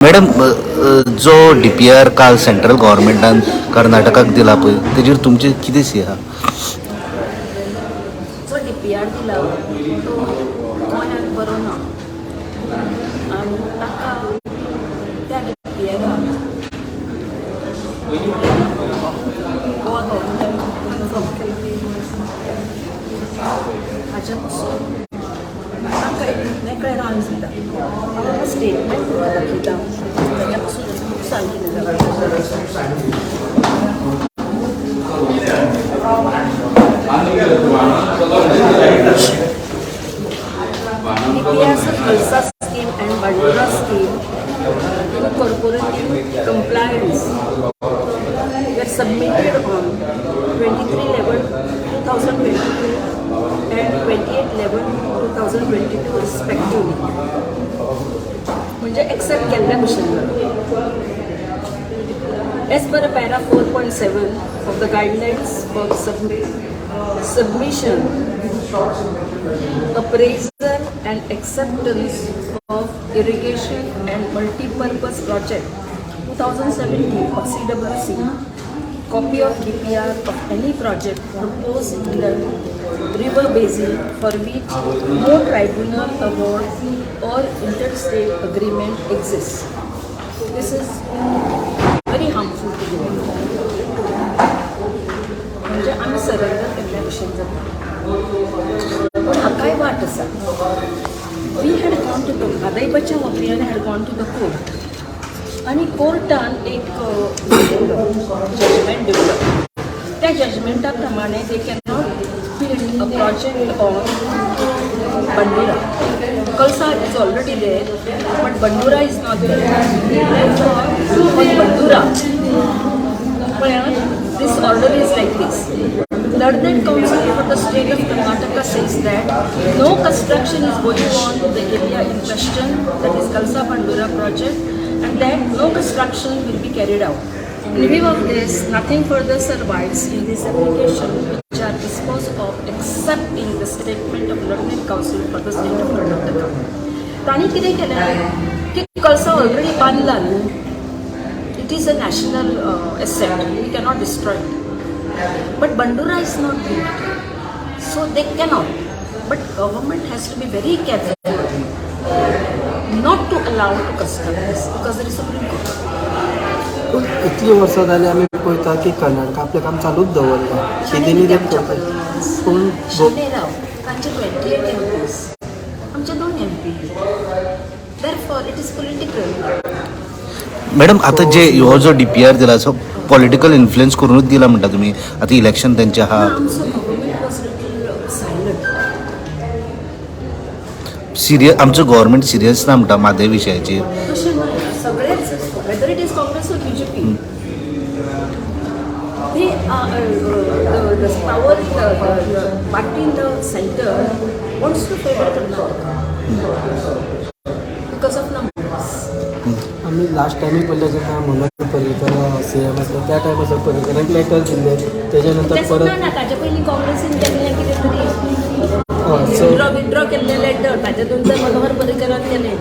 Madam, जो DPR काल central गव्हर्मेंटान कर्नाटकाक दिला पळय, तेजेर तुमचें कितें सी आहा? जो डीपीआर दिला तो गोंयांक बरो ना आनी ताका त्या डीपीआराक गोवा गव्हर्मेंटान कन्फर्म केला. हाच्या पासून आमकां एक मेकळें रान दिता. हांव स्टेटमेंट तुमकां दाखयता, ताच्या पासून ताचें लुकसाण कितें जालां. DPRs of Kalsa scheme and Bandura scheme incorporating compliance were submitted on 23/11/2022 and 28/11/2022 respectively. म्हणजे एक्सेप्ट केल्ल्या भशेन जालें. As per para 4.7 of the guidelines for submission, appraisal and acceptance of irrigation and multi-purpose project 2017 of CWC, copy of DPR of any project proposed in the river basin for which no tribunal award or interstate agreement exists. So this is very harmful to Goa. म्हणजे आमी surrender केल्ल्या भशेन जाता, पूण हाकाय वाट आसा. We had gone to the Mhadei Bachao Abhiyan had gone to the court आनी कोर्टान एक जजमेंट दिल्लो. त्या जजमेंटा प्रमाणे they cannot build a project on Bandura. Kalsa is already there, but Bandura is not there. Therefore, on Bandura, पळयात, this order is like this. Learned Counsel for the state of Karnataka says that no construction is going on in the area in question, that is Kalsa Bandura project, and that no construction will be carried out. In view of this, nothing further survives in this application which are disposed of accepting the statement of Learned Counsel for the state of Karnataka. तांणी कितें केलें की Kalasa already बांदला न्हू, it is a national asset, we cannot destroy it. But Bandura is not built, so they cannot. But government has to be very careful not to allow to construct this because there is Supreme Court. पूण इतलीं वर्सां जालीं, आमी पळयता की कर्नाटका आपलें काम चालूच दवरलां कितें कितें करता, पूण शाणे राव, तांचे 28 एमपीज, आमचे दोन MP. Therefore, it is political. Madam, आता जे हो जो डीपीआर दिला, सो पॉलिटिकल इन्फ्लुएन्स करूनच दिला म्हणटा तुमी? आतां इलेक्शन तेंचे आहा. आमचो government was little silent. Serious, आमचो गव्हर्मेंट सिरियस ना म्हणटा म्हादय विशयाचेर? तशें न्हय, सगळेच, whether it is Congress or BJP, they the power, the party in the center wants to favor Karnataka because of numbers. आमी लास्ट टायमूय पळयलें, जेन्ना मनोहर पर्रीकर सीएम आसले, त्या टायमार पर्रीकरांक लेटर दिल्ले, तेच्या नंतर तेच परत ना ना, ताच्या पयलीं काँग्रेसीन केल्लें कितें तरी हय, सो विथड्रॉ केल्लें लेटर. ताच्या नंतर मनोहर पर्रीकरान केलें.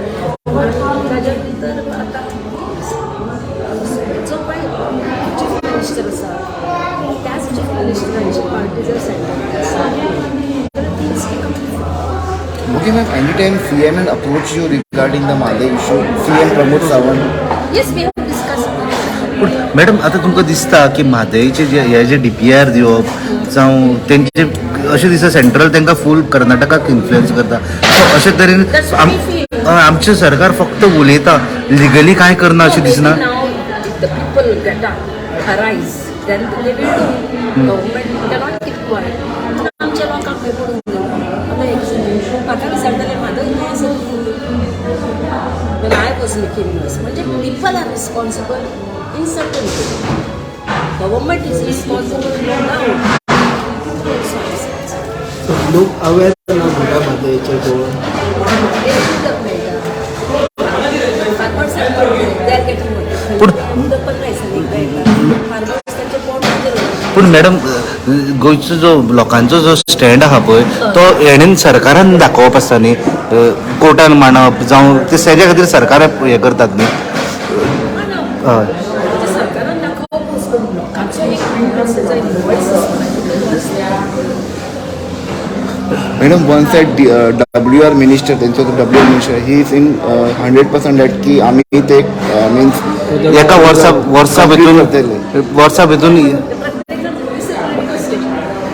ताच्या नंतर आतां जो पळय चीफ मिनिस्टर आसा, त्याच चीफ मिनिस्टरांची पार्टी जर सेंटरान आसा जाल्यार things become Okay, ma'am, anytime CM has approached you regarding the Mhadei issue, CM Pramod Sawant? Yes, we have discuss. पूण मॅडम, आतां तुमकां दिसता की म्हादयचे जे हे जे डीपीआर दिवप जावं तेंचे, अशें दिसता सेंट्रल तांकां फूल कर्नाटकाक इन्फ्लुएन्स करता, सो अशे तरेन That's what we feel. आमचें सरकार फक्त उलयता, लिगली कांय करना अशें दिसना? Now, if the people get up, arise, then they will do. Government cannot keep quiet. आमच्या लोकांक खंय पडून दिना. आतां एक म्हाका विचारताले, म्हादय खंय आसा? When I was making news, म्हणजे people are responsible in certain way. Government is responsible, no doubt. People also are responsible. So लोक अवेर ना म्हणटा म्हादयचेर गोवा? ते उदक मेळटा. Farmers are they are getting money. उदक 15 दिसांनी एकदां येता. फार्मर्स तांचे पोट कितें. पूण मॅडम, गोंयचो जो लोकांचो जो स्टँड आहा पळय, तो हेणेन सरकारान दाखोवप आसता न्ही, कोर्टान मांडप जावं ते, तेज्या खातीर सरकार हें करतात न्ही. ना. हय. म्हणजे सरकारान दाखोवप, पण लोकांचो एक आसा, एक वॉयस आसा. Madam, one side WR minister, तेंचो WR minister, he is in 100% that की आमी ते मिन्स एका वर्सा वर्सा भितून, वर्सा भितून.